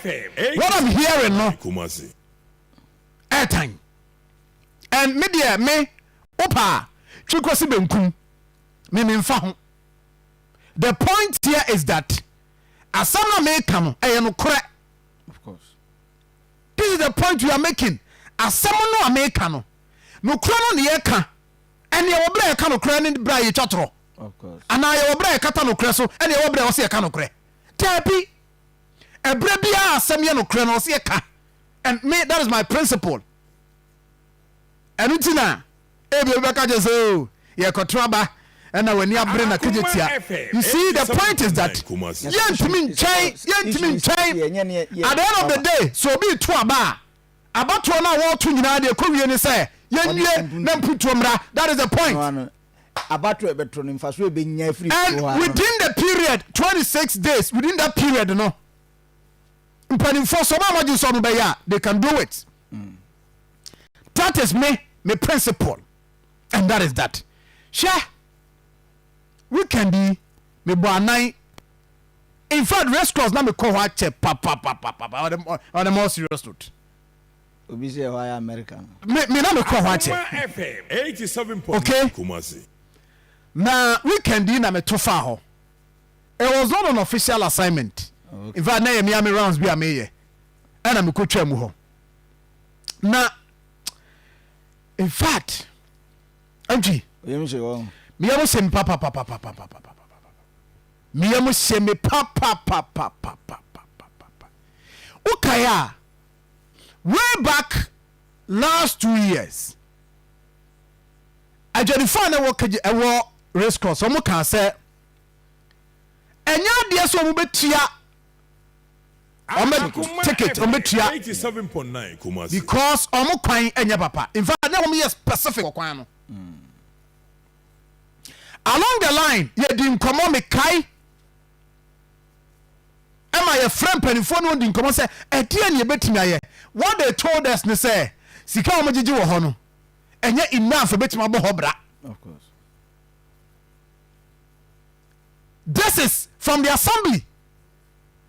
Me, what I'm hearing no, ɛɛtan. And me deɛ me, wopa a, twi kɔsi benkum, me memfa ho. The point here is that asɛm na meka no, ɛyɛ nokorɛ. Of course. This is the point we are making. Asɛm no a meka no, nokorɛ no ne yɛka. Ɛne ɛwɔ berɛ a yɛka nokorɛ ne berɛ a yɛtwa torɔ. Anaa yɛwɔ berɛ a yɛkata nokorɛ so ɛne ɛwɔ berɛ a ɛwɔ sɛ yɛka nokorɛ. Daabi. Ɛberɛ biara asɛm yɛ nokorɛ no, ɛwɔ sɛ yɛka. And me, that is my principle. Ɛno nti na ebi obi bɛka kyerɛ sɛ o yɛkɔto aba ɛna w'ani abere na kegye tia. You see, the point is that yɛntumi nkyɛn, yɛntumi nkyɛn. At the end of the day, sɛ obi to aba a, abatoɔ no a wɔreto nyinaa deɛ ɛkɔ wie ne sɛ yɛnwie na mputuo mmra. That is the point. Abatoɔ ɛbɛto no mfasoɔ ɛbɛnya afiri And within the period 26 days, within that period no, mpanimfoɔ sɛ ɔmo a wɔgye sɛ ɔmo bɛyɛ a, they can do it. That is me principle and that is that. Hwɛ, weekend yi mebɔ anan. In fact, race course na mekɔ hɔ akyɛ papapapapa. On a more serious note, obi sɛ ɛhɔ ayɛ America no. Me na mekɔ hɔ akyɛ. Okay, na weekend yi na meto fa hɔ. It was not an official assignment. In fact, na yɛ me rounds bi a meyɛ ɛna mekɔtwa mu hɔ. Na in fact, ntwi oyam hyɛ wɔn. Meyɛ mo hyɛ me papapapapapapapa, meyɛ mo hyɛ me papapapapapapa. Wokae a, way back last 2 years, adwadifoɔ a na ɛwɔ kagye ɛwɔ race course, wɔn kaa sɛ ɛnyɛ adeɛ sɛ wɔn bɛtua, wɔn bɛ ticket wɔn bɛtua because wɔn kwan ɛnyɛ papa. In fact, na wɔn yɛ specific wɔ kwan no. Along the line, yɛdi nkɔmɔ, mekae ɛma yɛfrɛ mpanimfoɔ no, wɔdi nkɔmɔ sɛ ɛdeɛ ne yɛbɛtumi ayɛ. What they told us ne sɛ sika a wɔgyegye wɔ hɔ no ɛnyɛ enough ɛbɛtumi abɔ hɔ bra. Of course. This is from the assembly.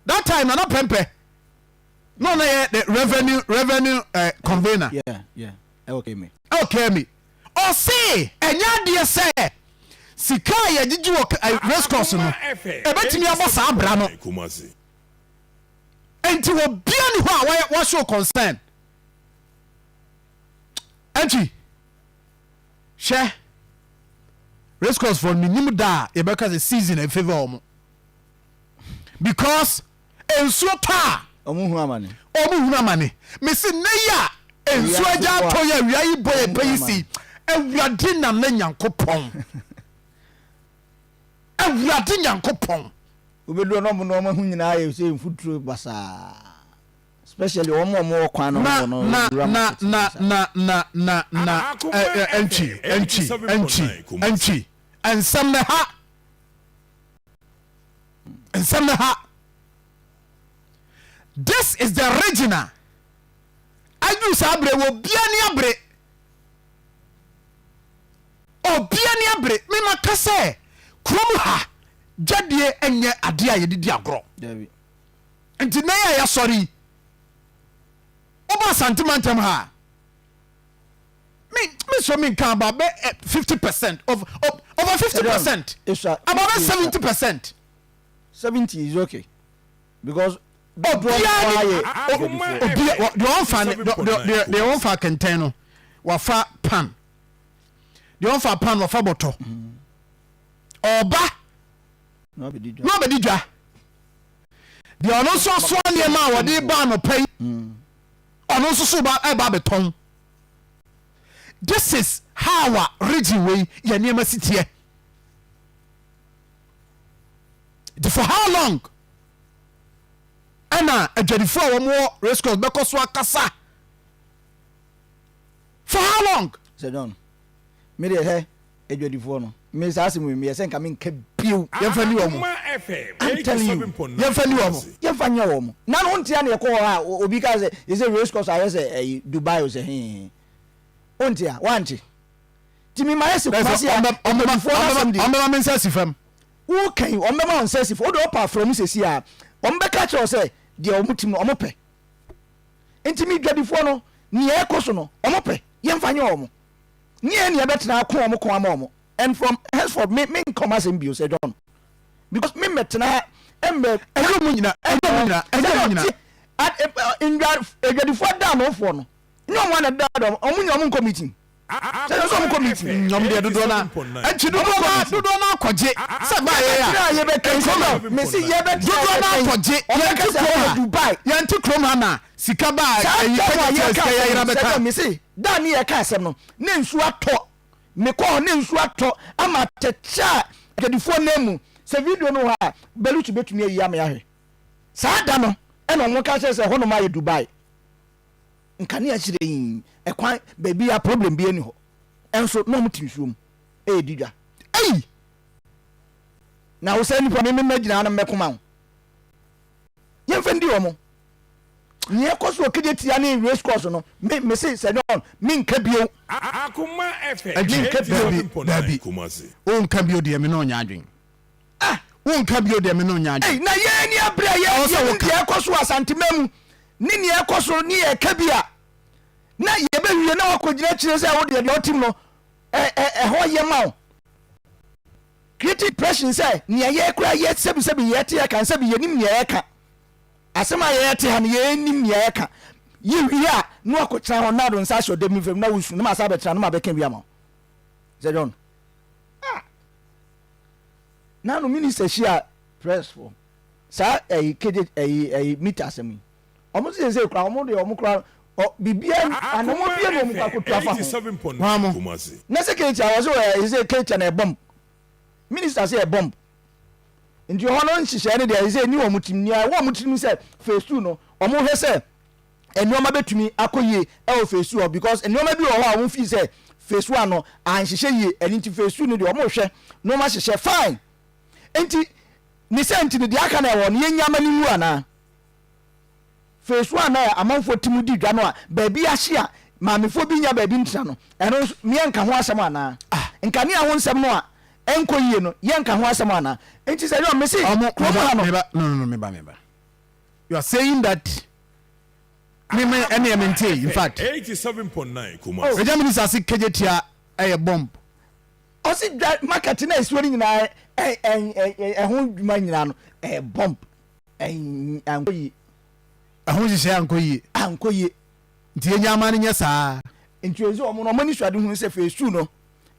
That time, Nana Pɛmpɛ no na yɛ the revenue convener. Yeah, okay, me. Okay, me ɔse ɛnyɛ adeɛ sɛ sika a yɛgyegye wɔ race course no ɛbɛtumi abɔ saa bra no. Nti obia ni hɔ a wɔyɛ wɔshow concern. Ɛnti hwɛ, race course for menim da a yɛbɛka sɛ season ɛ favour wɔn because nsuo tɔ a, ɔmo hu amane. Ɔmo hunu amane. Mesi nne yi a nsuo agya atɔ yi, awia yi bɔ yɛ pɛ yi si Awurade Nana Nyankopɔn, Awurade Nyankopɔn. Wobɛduru na ɔmo na ɔmo ho nyinaa yɛ sɛ mfuturo basaa, especially wɔn a ɔmo wɔ kwan no na ho no. Na wura na market na no saa. Na na na na ɛ ɛ ntwi ntwi ntwi ntwi, nsɛm ne ha, nsɛm ne ha. This is the regional aduru saa abere wɔ obia ni abere, obia ni abere. Mema ka sɛ kurom ha dwadie nyɛ adeɛ a yɛde di agorɔ. Dabi. Nti na yɛ a yɛasɔre yi, woba Asante mantam ha a, me so me nka about bɛ 50% of over 50%, Esua. about bɛ 50. 70%. 70 is okay because Obiara ni dodoɔ no ayɛ adwadifoɔ. Obi deɛ ɔnfa ne deɛ ɔnfa kɛntɛn no wafa pan, deɛ ɔnfa pan wafa bɔtɔ, ɔba na wabɛdi dwa. Na ɔbɛdi dwa. Deɛ ɔno nso asoa nneɛma a wɔde ba anɔpa yi, ɔno nso so ba ɛba abɛtɔn. This is how a region wei yɛ nneɛma si teɛ. Nti for how long ɛna adwadifoɔ a wɔn wɔ race course bɛkɔ so akasa? For how long? Sɛ John, me deɛ, hɛ, adwadifoɔ no, me saa asɛm wei meyɛ sɛ nka menka bio. Yɛmfa ni wɔn. I'm telling you. Yɛmfa ni wɔn. Yɛmfa nyɛ wɔn na no ntia na yɛkɔ hɔ a, obi ka sɛ yɛsɛ race course ayɛ sɛ ɛyi Dubai o, sɛ hee wontia wante nti mema yɛ sɛ Kumase a, adwadifoɔ no asɛm deɛ ɔmbɛma me nsa si fam. Wokan, wɔn bɛma wɔn nsa si fam. Wode ɔpa afra mu sɛsi a, wɔn bɛka kyerɛ wo sɛ Deɛ wɔn tim no wɔn pɛ. Nti me dwadifoɔ no nea ɛkɔ so no wɔn pɛ yɛmfa nyɛ wɔn. Nyɛ nea ɛbɛtena ako wɔn ko ama wɔn. And from henceforth me me nka wɔn asɛm bio sɛ John because me mmɛtena ha mmɛ. Ɛnyɛ wɔn nyina ɛnyɛ wɔn nyina ɛnyɛ wɔn nyina. Ndwa adwadifoɔ adaanofoɔ no nyɛ wɔn na ɛda wɔn wɔn nyina wɔn nkɔ meeting. Sɛ sɛ wɔn kɔ meeting. Wɔn deɛ dodoɔ na nti dodoɔ na dodoɔ na akɔgye sɛ baa yɛ a. Yɛbɛka nkurom mesi yɛbɛtena dodoɔ na akɔgye yɛn ti kurom ha Dubai yɛn ti kurom ha na sika baa ɛyi kɛnyɛ tia sika yɛ yɛrɛ bɛka. Mesi daa ne yɛ ka asɛm no ne nsuo atɔ mekɔ hɔ ne nsuo atɔ ama atɛkyɛ a adwadifoɔ nan mu sɛ video no wɔ hɔ a Belutu bɛtumi ayi ama yɛahwɛ saa da no ɛna wɔn ka kyerɛ sɛ hɔnom ayɛ Dubai. Nkanea hyerɛnn, ɛkwan, baabi a problem biara nni hɔ. Ɛnso na wɔte nsuo mu redi dwa. Ei! Na wo sɛ nipa me mɛgyina ha na mɛko ma wo. Yɛmfa ndi wɔn. Nea ɛkɔ so wɔ Kejetia ne race course no, me me se sɛ John, menka bio. Akoma FM Menka bio. 87.9 Dabi, Kumasi. wonka bio deɛ me ne wo nyɛ adwene. Ah! Wonka bio deɛ me ne wo nyɛ Ei, adwene. na yɛn ani abere a Ɛwɔ sɛ yɛhu woka. deɛ ɛkɔ so wɔ Asanteman mu ne nea ɛkɔ so ne yɛka bi a, na yɛbɛwie na wakɔgyina akyire sɛ wo deɛ deɛ ɔtem no ɛhɔ yɛ ma wo. Create impression sɛ nea yɛkora yɛ sɛbisɛbi yɛte yɛka sɛbi yɛnim nea yɛka. Asɛm a yɛte ha no yɛnim nea yɛka. Yɛwie a na wakɔtena hɔ na ado nsa ahyɛ ɔdam fam na wosu na masa abɛtena na mabɛka bi ama wo. Sɛ John. Ah. Na no minister hyia press for saa ɛyi kegye ɛyi ɛyi mita asɛm yi wɔn sɛ sɛ kura wɔn deɛ wɔn kura ɔ bibia anamɔ bia na wɔn kɔ akoto afa ho Wɔn mo. Na sɛ kegye a wɔsɛ wɔ ɛsɛ kegye na ɛbɔmb minister sɛ ɛbɔmb nti hɔ no nhyehyɛɛ no deɛ ɛsɛ ni wɔn tirim nea ɛwɔ wɔn tirim sɛ phase two no wɔn hwɛ sɛ nneɛma bɛtumi akɔ yie ɛwɔ phase two hɔ because nneɛma bi wɔ hɔ a wɔn fi sɛ phase one no anhyehyɛ yie ɛno nti phase two no deɛ wɔn hwɛ na wɔn ahyehyɛ fine nti. Ne sɛ nti no deɛ aka no ɛwɔ no yɛnnya ma no nwu anaa? Phase one a amanfoɔ te mu di dwa no a baabi ahye a maamefoɔ bi nnya baabi ntena no ɛno nso yɛnka ho asɛm anaa? Nkanea ho nsɛm no a ɛnkɔ yie no yɛnka ho asɛm anaa? Nti sɛ yɔ mese Ɔmo kurom meba ha no. meba no no no meba meba you are saying that me me ɛne ɛme nte in fact 87.9 Kumasi. Ɛgya minister se kegye tia ɛyɛ bomb. Ɔsi dwa market na esi hɔ no nyinaa ɛ ɛ ɛ ɛho dwuma nyinaa no ɛyɛ bomb ankɔ yie. Ɛho nhyehyɛe ankɔ yie. Ankɔ yie. Nti yɛnya ama no nyɛ saa. Nti ɔsi wɔn no wɔn ani suade hunu sɛ phase two no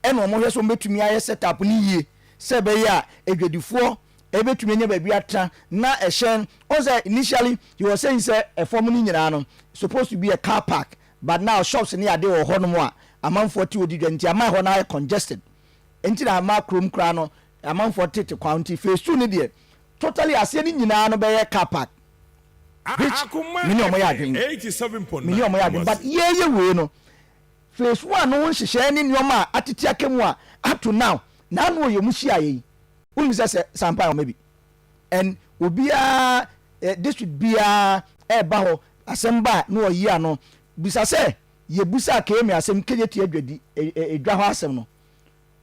ɛna wɔn hwɛ sɛ wɔn bɛtumi ayɛ set up no yie sɛ ɛbɛyɛ a adwadifoɔ ɛbɛtumi anya baabi atena na ɛhyɛn wɔn sɛ initially he was saying sɛ ɛfam no nyinaa no supposed to be a car park But now shops ne ade wɔ hɔ nom a amanfoɔ te hɔ di dwa nti ama ɛhɔ no ayɛ congested nti na ama kurom koraa no amanfoɔ tete kwan nti phase 2 no deɛ totally aseɛ no nyinaa no bɛyɛ car park which Akoma me ne ɔmo yɛ FM adwene me ne 87.9 ɔmo yɛ adwene but Kumasi. yɛyɛ wei no phase 1 no ho nhyehyɛɛ ne nneɛma a atete aka mu a up to now na ano ɔyɛ ɔmo hyiaeɛ yi wonim sɛ sɛ sampa ɔma bi and obiara eh, district biara ɛreba hɔ asɛm ba a na ɔyi ano bisa sɛ yɛbusa KMA asɛm KJT adwadi edwa hɔ asɛm no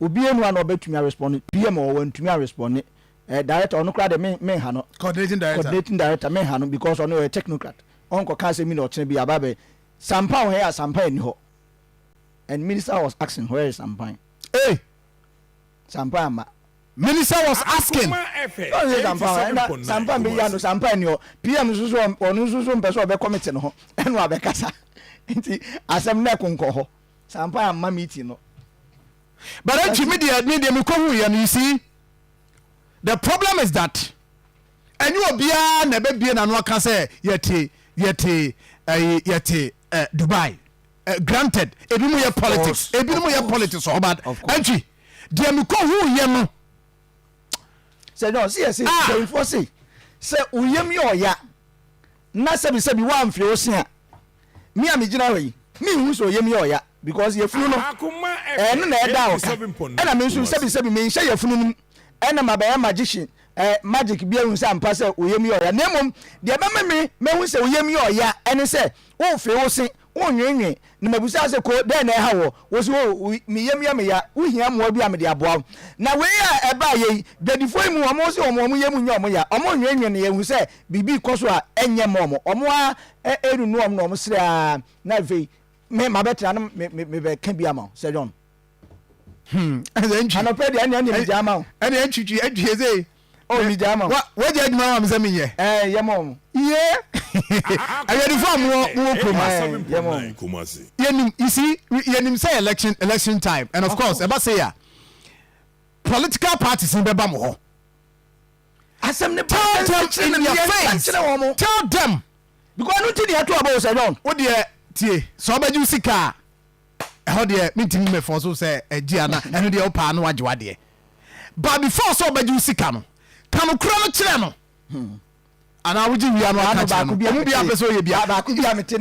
obiara nu a na ɔbɛtumi arespond PM ɔwɔ wantumi arespond eh, director ɔno koraa de me menha no Coordinating director. Coordinating director menha no because ɔno ɔyɛ technocrat ɔnkɔka asɛm bi na ɔkyena bi aba bɛ Sampa wɔ hɛ a Sampa nni hɔ and minister was asking where is Sampan. Hey! Sampa amma. Minister was asking. Akoma FM Ɔn sɛ Sampa ɛna 87.9 Sampa mbɛyi ano Kumasi. Sampa nni hɔ PM nso so ɔno nso so mpɛ sɛ ɔbɛ commit ne ho ɛna wabɛkasa nti asɛm no ɛkonkɔ hɔ Sampa amma meeting no. But ɛntwi me deɛ me deɛ mekɔ hu yɛ no you see the problem is that ɛnyɛ obiara na ɛbɛbie n'ano aka sɛ yɛte yɛte ɛyi yɛte ɛ Dubai ɛ granted ebi mu yɛ politics ebi mu yɛ politics ɔba ɛntwi deɛ mekɔ hu yɛ no. Sɛ John se yɛse mpanyinfoɔ se sɛ wo yam yɛ ɔya na sɛbisɛbi woamfee wo se a me a megyina hɔ yi menhu sɛ ɔyam yɛ ɔya because yafunu no ɛno na ɛda ɔka ɛna me nso sɛbisɛbi menhyɛ yafunu no mu ɛna mabɛyɛ magician eh, magic bi ahu sɛ ampa sɛ wo yam yɛ ɔya na mmom deɛ ɛbɛma me mahu sɛ wo yam yɛ ɔya ɛne sɛ wofee wo se. Wonwenwe. Na mabisa sɛ, Ko, dɛn na ɛha woɔ? Wose, O, me yam yɛ me ya. Wohia mmoa bi a mede aboa wo. Na wei a ɛbaeɛ yi, dwadifoɔ yi mu, wɔn se wɔn wɔn yam nyɛ wɔn ya. Wɔnwenwe na yɛhu sɛ biribi rekɔ so a ɛnyɛ mma wɔn. Wɔn ara renunu wɔn na wɔsrɛ ara. Na afei, me mabɛtena no me me mebɛka bi ama wo, Sir John. Hmm, ɛsɛ ntwi. Anɔpɛ deɛ ɛnna ɛnna megya ama wo. Ɛnna ntwitwi ntwi ɛsɛ. O megya ama wo. Wa wagya adwuma ma me sɛ menyɛ. Ɛɛ yɛ ma wɔn. Yɛ awɛdifo a mowɔ mowɔ kurom ha. Ɛɛ yɛ ma wɔn. Yɛnim you see yɛnim sɛ election election time and of course ɛba sɛ yɛ political parties ni bɛba mo hɔ. Asɛm ne ba tell them in their face tell them. Because ɛno ti deɛ ɛto ɔbɔ sɛ John. Wo deɛ tie sɛ ɔbɛgye wo sika a. Ɛhɔ deɛ mentumi mɛfɔ so sɛ ɛgye ana ɛno deɛ wopaa no wagye wadeɛ but before sɛ ɔbɛgye wo sika no ka nokorɛ no kyerɛ no anaa wogye wia no aka kyerɛ no ɔmu bia pɛ sɛ ɔyɛ bia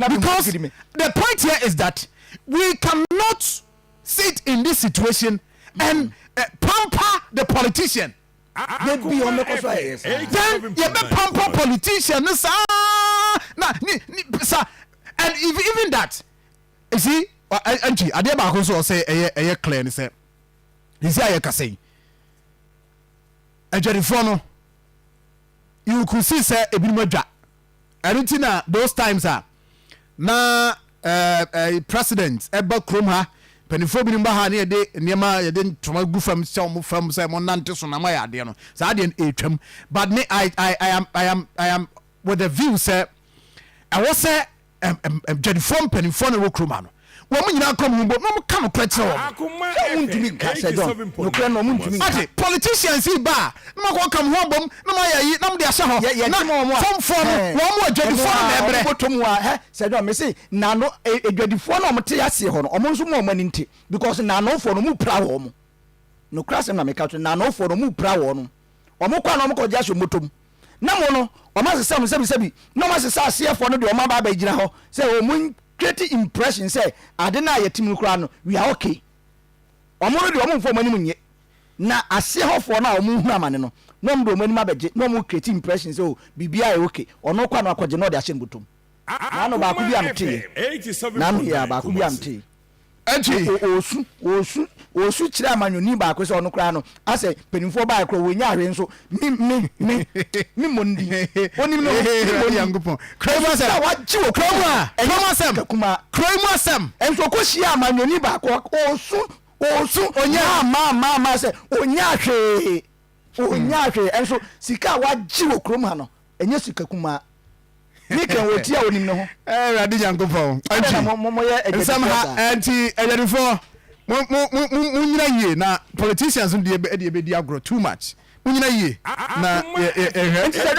because the point here is that we cannot sit in this situation and pamper the politician. Then yɛbɛ pamper politician no saa na ni ni sa and even that. You see, ɛnti adeɛ baako nso ɔsɛ ɛyɛ ɛyɛ clear ne sɛ sisi a yɛkasa yi adwadifoɔ no you could see sɛ ebinom adwa ɛno ti na those times a na ɛɛ ɛɛ president ɛba kurom ha mpanimfoɔ binom ba ha ne yɛde nneɛma yɛde ntoma gu fam hyɛ wɔn fam sɛ wɔn nante so na wɔayɛ adeɛ no saa adeɛ no ɛretwam but me I I I am I am I am with the view sɛ ɛwɔ sɛ adwadifoɔ mpanimfoɔ na ɛwɔ kurom ha no wɔn nyinaa kɔ mu bɔ na wɔn ka nokorɛ kyerɛ wɔn. Sɛ wɔn ntumi nka sɛ John nokorɛ no wɔn ntumi nka. Ate politicians yi ba a na wɔn akɔ ka mo ho abom na wɔn ayɛ ayi na wɔn de ahyɛ hɔ na fɔmfoɔ no wɔn mo adwadifoɔ no na ɛbrɛ. Wɔn bɔtɔ mu a hɛ sɛ John mese nano adwadifoɔ no wɔn te aseɛ hɔ no wɔn nso mo wɔn ani nte because nanofoɔ no wɔn pira wɔn nokorɛ asɛm na meka kyerɛ nanofoɔ no wɔn pira wɔn. Wɔn kɔ a na wɔn kɔ gye ahyɛ wɔn bɔtɔ mu. Na mo no, wɔn asesa mo sɛbisɛbi, na wɔn asesa aseɛfoɔ no de wɔn aba abɛgyina hɔ sɛ wɔn create impression sɛ ade no a yɛte mu no koraa no, we are okay. Wɔn no deɛ wɔn mfa wɔn anim nnye. Na aseɛ hɔfoɔ no a wɔn hunu amane no, na wɔn de wɔn anim abɛgye, na wɔn create impression sɛ oh, biribiara yɛ okay. Ɔno kɔ a na wakɔgye na ɔde ahyɛ ne bɔtɔ mu. N'ano baako bi a meteeɛ. N'ano yɛ baako bi a meteeɛ. Ɛnti. Ɔɔsu, ɔɔsu, ɔɔsu kyerɛ amanyɔni baako sɛ ɔno koraa no, asɛ mpanimfoɔ baeɛ koraa wɔnnya hwee nso, me, me, me, me mmɔ no din. Ɔnim ne ho, me mmɔ no din. Kuro mu asɛm. Sɛ wagye wɔ kurom a, ɛnyɛ kurom asɛm. sika kumaa. Kuro mu asɛm. Nso ɔkɔhyia amanyɔni baako, ɔɔsu, ɔɔsu, Ɔnya. maa, maa, maa sɛ ɔnnya hwee, ɔnnya hwee. Nso sika a wagye wɔ kurom ha no, ɛnyɛ sika kumaa. Ne kan wɔ ti a onim ne ho. Awurade Nyankopɔn. Adɛn na mo mo moyɛ Nsɛm adwadifoɔ ha saa? ɛnti adwadifoɔ mo mo mo mo monyina yie na politicians no deɛ ɛde ɛbɛdi agorɔ too much monyina yie na yɛ yɛ yɛhwɛ. Nti sɛ.